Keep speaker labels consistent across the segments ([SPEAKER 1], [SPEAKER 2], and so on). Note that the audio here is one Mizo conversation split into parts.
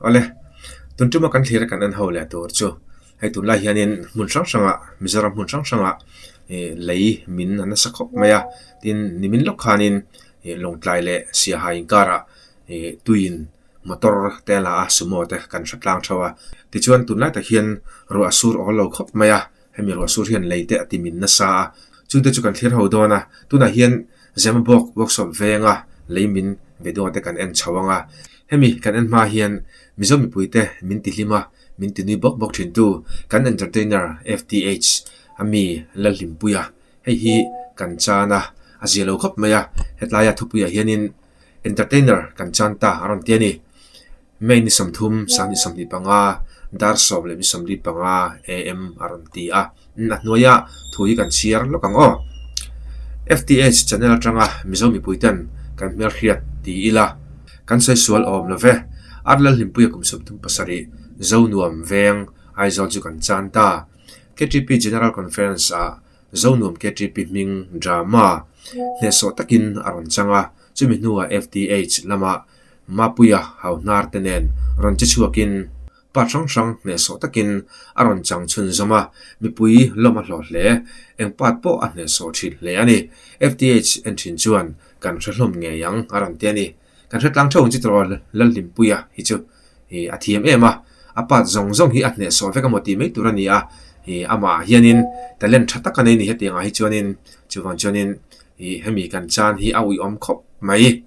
[SPEAKER 1] Awle, tun tuma kan thlir a kan en ho leh tur chu hei tunlai hianin hmun hrang hrangah Mizoram hmun hrang hrangah ih lei min a nasa khawp mai a, tin nimin lawk khanin ih Lawngtlai leh Siaha inkarah ih tuiin motor te a la a sumo te kan hre tlang theuh a, tichuan tunlai tak hian ruah a sur awl lo khawp mai a. Hemi ruah sur hian lei te a ti min nasa a, chungte chu kan thlir ho dawn a, tunah hian Zemabawk workshop venga lei min video te kan en chho ang a, hemi kan en hma hian Mizo mipui te min ti hlim a, min ti nui bawk bawk thin tu kan entertainer FTH a mi Lalhlimpui a, hei hi kan chan a, a zia lo khawp mai a, hetlaia thupuiah hianin entertainer kan chan ta a rawn ti a ni. May ni 30, 2025, dar 10:35 am a rawn ti a. A hnuaia thu hi kan chhiar lawk ang aw. FTH channel atanga Mizo mipui ten kan hmelhriat ti ila, kan sawi sual awm lo ve. Ar Lalhlimpuia kum 37, Zonuam Veng, Aizawl chu kan chan ta. KTP General Conference ah Zonuam KTP hming drama hnehsawh takin a rawn chang a, chumi hnuah FTH lamah Mapuia hau hnar te nen rawn che chhuakin pa hrang hrang hnehsawh takin a rawn chang chhunzawm a, mipui lawm a hlawh hle. Eng part pawh a hnehsawh thin hle a ni. FTH en thin chuan kan hre hlawm ngei ang a rawn ti a ni. Kan hre tlang theuh ang chi tawh Lalhlimpuia hi chu a thiam em a, a part zawng zawng hi a hnehsawh vek emaw tih mai tur a ni a, amah ah hianin talent tha tak a nei a ni hetiang ah hi chuanin chuvang chuanin hemi kan chan hi a uiawm khawp mai.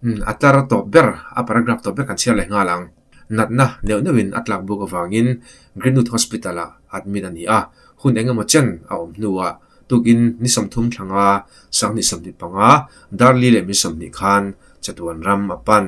[SPEAKER 1] Umm a tlar tawp ber, a paragraph tawp ber kan chhiar leh nghal ang. Natna neuh neuhin a tlak buk avangin Greenwood Hospital ah admit a ni a, hun eng emaw chen a awm hnuah tukin ni 30 thlanga 2025 dar li leh min 20 khan chatuan ram a pan.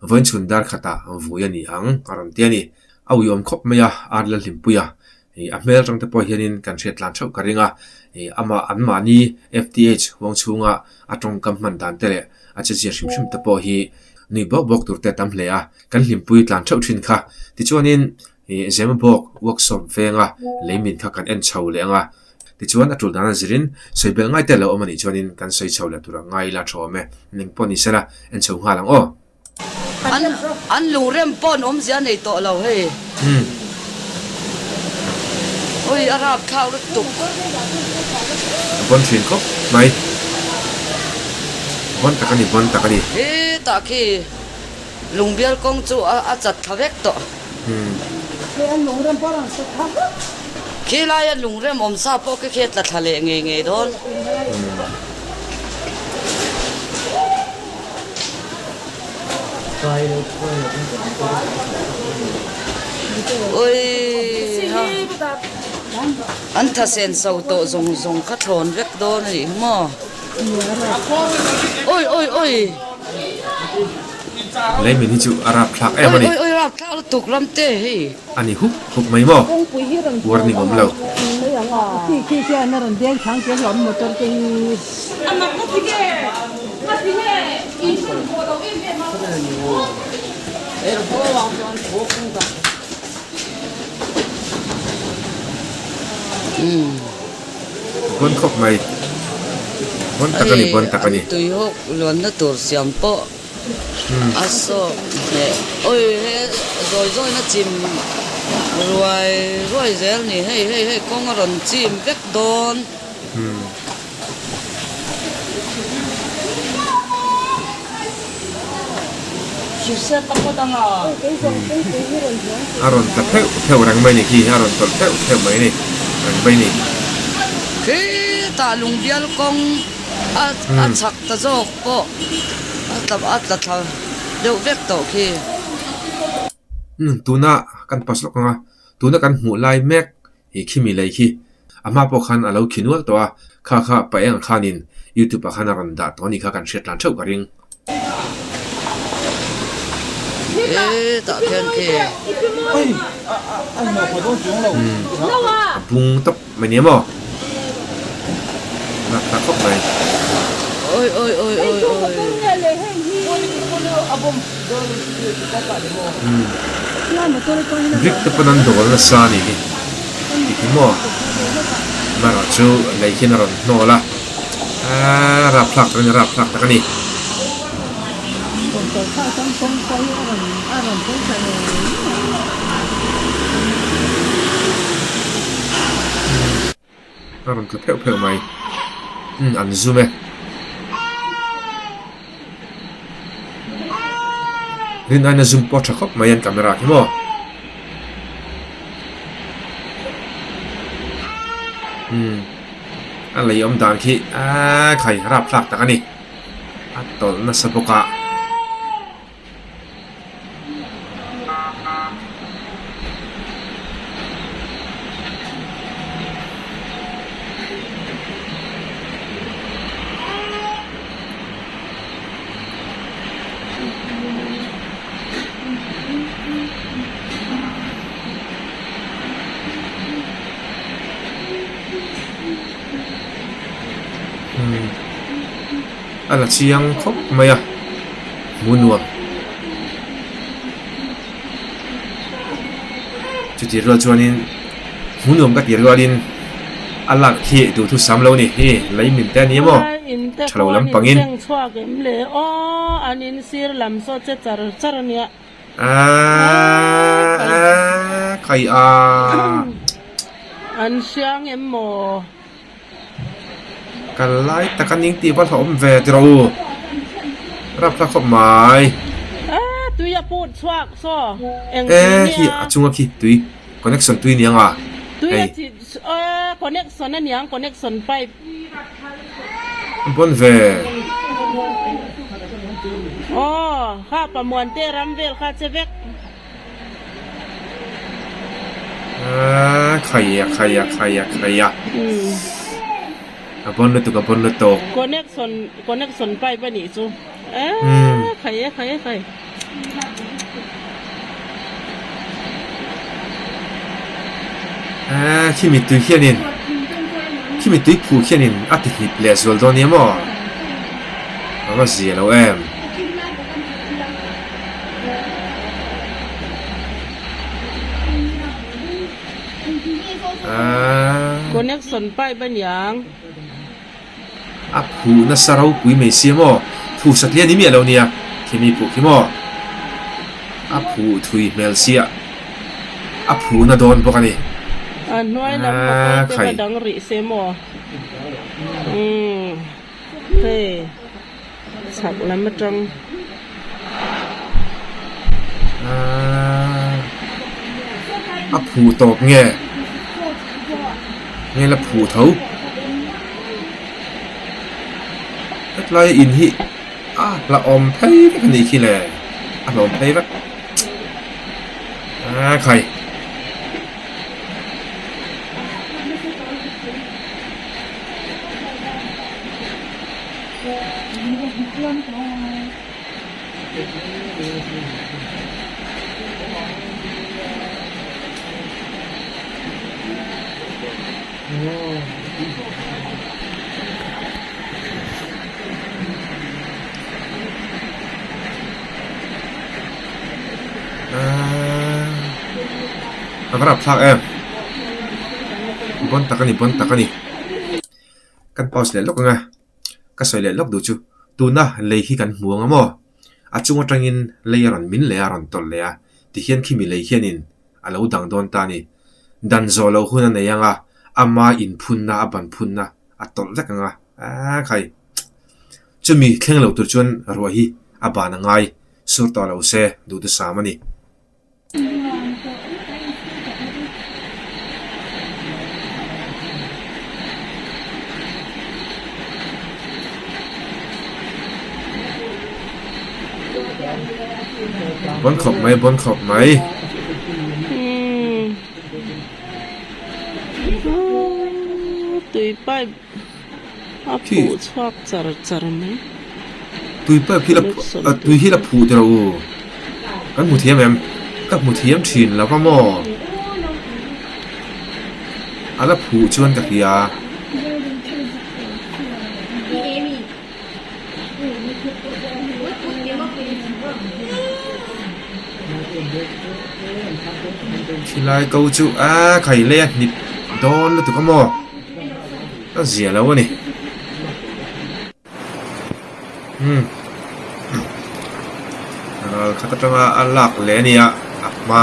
[SPEAKER 1] Vawiin chhun dar khatah vui a ni ang a rawn ti a ni. A uiawm khawp mai a, ar Lalhlimpuia Ih a hmel atang te pawh hianin kan hriat tlan theuh ka ring a, ih amah an mahni FTH huang chhunga a tawngkam hman dan te leh a chezia hrim hrim te pawh hi nui bawk bawk tur te a tam hle a, kan hlimpui tlan theuh thin kha. Tichuanin ih Zemabawk workshop venga leimin kha kan en chho leh ang a, tichuan a tul dan a zirin sawi belh ngai te lo awm a nih chuanin kan sawi chho leh tur a ngai ila tha awm e, ning pawh ni sela en chho nghal ang aw.
[SPEAKER 2] An an lungrem pawh an awmzia nei tawh lo hei. Ui a rap thlak lutuk.
[SPEAKER 1] A bawn thin khawp mai. Bawn tak a ni, bawn tak a ni.
[SPEAKER 2] Hetah khi lungbial kawng chu a a chat thla vek tawh. Khi laia lungrem awm sa pawh khi khi a tla thla leh ngei ngei dawn. An thasen so tawh zawng zawng kha thlawn vek dawn a nih hi maw? Oi oi oi.
[SPEAKER 1] Lei min hi chu a rap thlak em a ni.
[SPEAKER 2] Oi oi oi rap thlak lutuk ram te hei.
[SPEAKER 1] A ni hup hup mai maw? Warning awm lo. Bawn khawp mai. Bawn tak a ni, bawn tak a ni.
[SPEAKER 2] Tuihawk luanna tur siam pawh a sawk hneh. Oi he zawi zawina chim ruai ruai zel ni. Hei hei hei kawng a rawn chim vek dawn.
[SPEAKER 1] A rawn tla pheuh pheuh reng mai ni khi, a rawn tawlh pheuh pheuh mai ni, reng mai ni.
[SPEAKER 2] Khitah lungbial kawng a a chhak ta zawk pawh a tla a tla thla deuh vek tawh khi.
[SPEAKER 1] Tuna kan pass lawk ang a, tuna kan hmuh lai mek Ih khimi lei khi a hma pawh khan a lo khi nual tawh a, kha kha pa eng khanin youtube ah khan a rawn dah tawh a ni kha kan hriat tlan theuh ka ring.
[SPEAKER 2] Hetah khian khi.
[SPEAKER 1] A bung tawp mai nia maw? Nak tak khawp mai.
[SPEAKER 2] Oi oi oi oi oi.
[SPEAKER 1] Brick te pawn an dawl nasa a nih hi tih hi maw amaherawh chu lei hian a rawn hnawl a aaa rapthlak tak a ni rapthlak tak a ni. A rawn tla pheuh pheuh mai. Umm an zum e. Rin aina zoom pawh a tha khawp mai an camera khi maw. Umm a lei awm dan khi aaa khai rapthlak tak a ni. A tawlh nasa bawk a. A la chiang khawp mai a hmu nuam chutih rual chuanin hmu nuam ka tih rualin a lak khi duhthusam lo a ni hi lei min te a ni emaw tha lo lampangin. Aaa khai a.
[SPEAKER 3] An hriang em maw?
[SPEAKER 1] Kal lai tak a ning tih va hlauhawm ve tiraw u. Rap hla khawp mai.
[SPEAKER 3] Aaa tui a put chhuak saw eng
[SPEAKER 1] tui nia. Khi a chunga khi tui connection tui niang a.
[SPEAKER 3] Tui a chi aaa connection a niang connection pipe.
[SPEAKER 1] Bon ve.
[SPEAKER 3] Aw kha pamuan te ram vel kha che vek.
[SPEAKER 1] Aaa khaia khaia khaia khaia. A bon lutuk a bon lutuk.
[SPEAKER 3] Connection connection pipe a nih chu. Aaa khaia khaia khai.
[SPEAKER 1] Aaa khimi tui hianin khimi tui phuh hianin a ti hnip leh zual dawn nia maw a va zia lo em. Aaa.
[SPEAKER 3] Connection pipe a niang.
[SPEAKER 1] A phuh nasa ropui mai sia maw? Phuh satliah ni miah lo nia, khimi phuh khi maw? A phuh thui hmel sia, a phuh na dawn bawk a ni.
[SPEAKER 3] A hnuai lam motor te va dang rih se maw? Umm hei chhak lam atang.
[SPEAKER 1] A phuh tawp nge? Nge la phuh tho? Hetlai in hi a hlauhawm phei vek a nih khi le a hlauhawm phei vek a khai. A va rapthlak em bon tak a ni bon tak a ni kan pause leh lawk ang a. Ka sawi leh lawk duh chu tuna lei hi kan hmu ang a maw? A chung atangin lei a rawn min leh a, a rawn tawlh leh a, tihian khimi lei hianin a lo dang dawn ta a ni. Dan zawh loh hun a nei ang a, ama inphunna, a ban phunna a tawlh vek ang a, aaa khai. Chumi thleng lo tur chuan ruah hi a ban a ngai, sur tawh lo se duhthusam a ni. Bon khawp mai bon khawp mai.
[SPEAKER 3] Tui pipe a phuh chhuak char char mai.
[SPEAKER 1] Tui pipe hi la tui hi la phuh teh rawh u. Kan hmu thiam em? Ka hmu thiam thin lo va maw? A la phuh chuan ka hria. Khilai ko chu a khai lei a hnip dawn lutuk a maw? A zia lo a ni. Umm. Ral khat atanga a lak leh a nia, a hma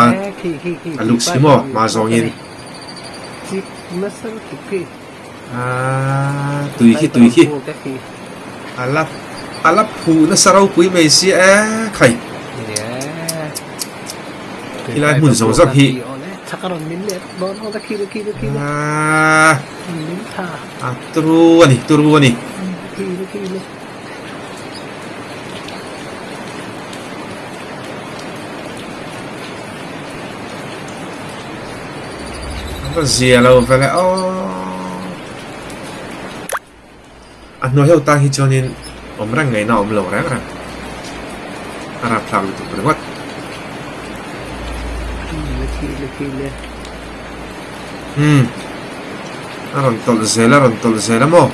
[SPEAKER 1] a luk si maw hma zawngin. Aaa tui khi tui khi a la a la phuh nasa ropui mai sia e khai. Khilai hmun zawng zawng hi aaa a turu a ni turu a ni. Ka zia lo vel e aw. A hnuai ho tan hi chuanin awm reng ngaihna a awm lo reng reng. A rapthlak lutuk ringawt. Umm. A rawn tawlh zel a rawn tawlh zel a maw?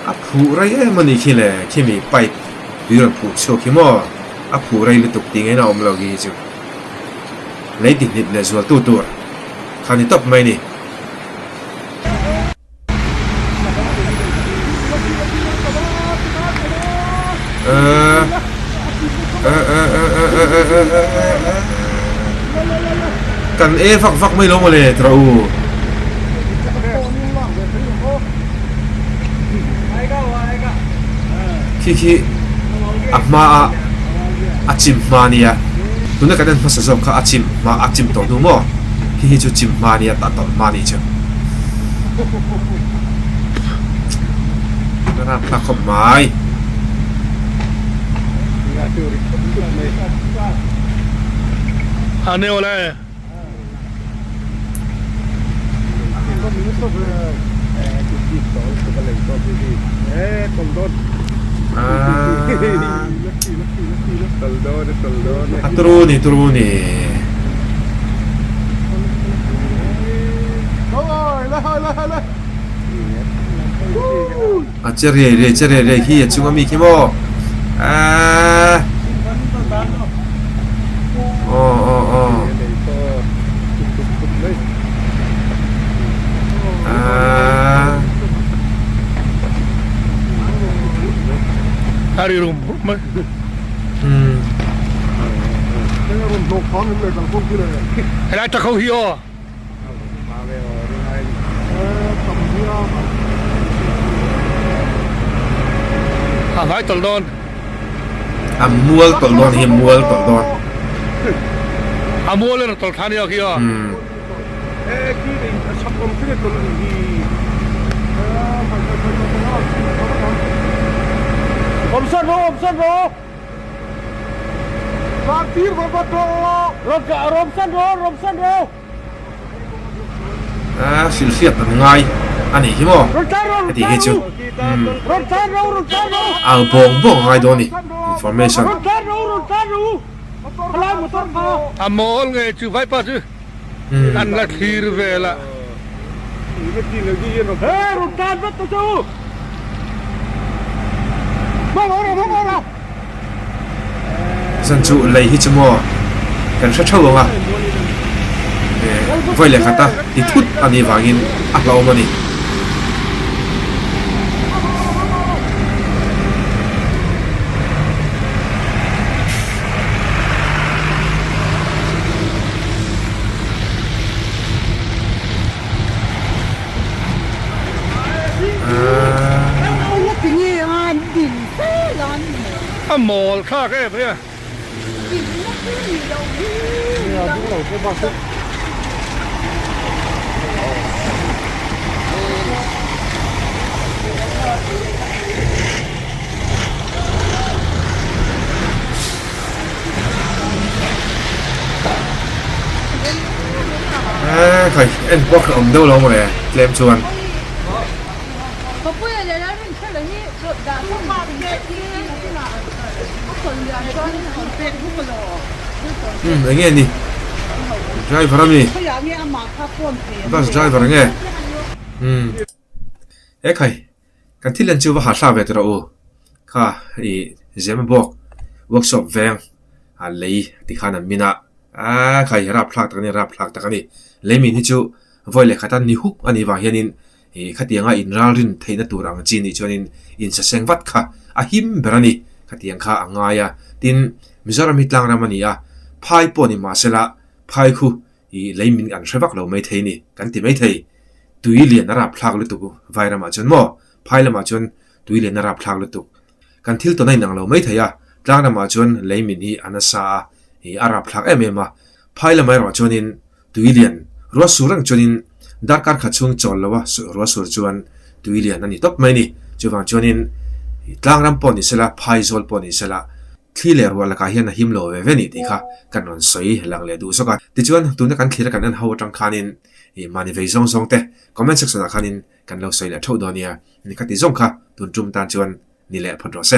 [SPEAKER 1] A phuh rei em a ni khi le, khimi pipe tui rawn phuh chhuak hi maw? A phuh rei lutuk tih ngei na awm lo khi hi chu lei ti hnip leh zual tu tur kha ni tawp mai a ni. Kan e vak vak mai lo mawle tawh u. Khi khi a hma a a chim hma nia tuna kan en hmasa zawk kha a chim hma a chim tawh hnu maw khi hi chu chim hma nia tah tawlh hma ni chu a rapthlak khawp mai. A turu ni turu ni. A che riai riai che riai riai khi a chunga mi khi maw aaa aw aw aw aaa umm. A mual tawlh dawn hi mual tawlh dawn. Umm. A hrilh hriat an ngai a nih hi maw heti hi chu umm au bawng bawng a ngai dawn a ni information.
[SPEAKER 4] A mawl nge chu vaipa chu an la thlir vel a.
[SPEAKER 1] Zan chu lei hi chu maw kan hre theuh ang a, vawi leh khat a ti thut a nih vangin a hlauhawm a ni.
[SPEAKER 4] A mawl thlak em mai a.
[SPEAKER 1] Eee khai en pawh a awm deuh lo mawle tlem chuan. Umm eng nge ni driver a mi bus driver nge umm he khai kan thil en chu va hahthlak ve tawh rawh u. Kha ih Zemabawk workshop veng a lei tikhan an min a, aaa khai rapthlak tak a ni rapthlak tak a ni. Lei min hi chu vawi leh khata ni huk a nih vang hianin ih khatianga inralrin theihna tur ang chi nih chuanin insaseng vat kha a him ber a ni. Khatiang kha a ngai a, tin Mizoram hi tlang ram a ni a, phai pawh ni mahsela phai khu ih lei min an hre vak lo maithei a ni kan ti maithei. Tui lian a rapthlak lutuk vai ramah chuan maw phai lamah chuan Tui leh na rapthlak lutuk. Kan thil tawn a inang lo mai thei a, tlang ramah chuan lei min hi a nasa a, ih a rapthlak em em a. Phai lamah erawh chuanin tui lian ruah sur reng chuanin darkar khat chhung chawl lo a ruah sur chuan tui lian a ni tawp mai a ni. Chuvang chuanin tlang ram pawh ni sela, phai zawl pawh ni sela, thli leh ruah lakah hian a him lo ve ve a ni tih kha kan rawn sawi lang leh duh zawk a. Tichuan tuna kan thlir a kan en ho atang khanin ih mahni vei zawng zawng te comment section ah khanin kan lo sawi leh theuh dawn nia. Ni kha ti zawng kha tun tum tan chuan ni leh phawt rawh se.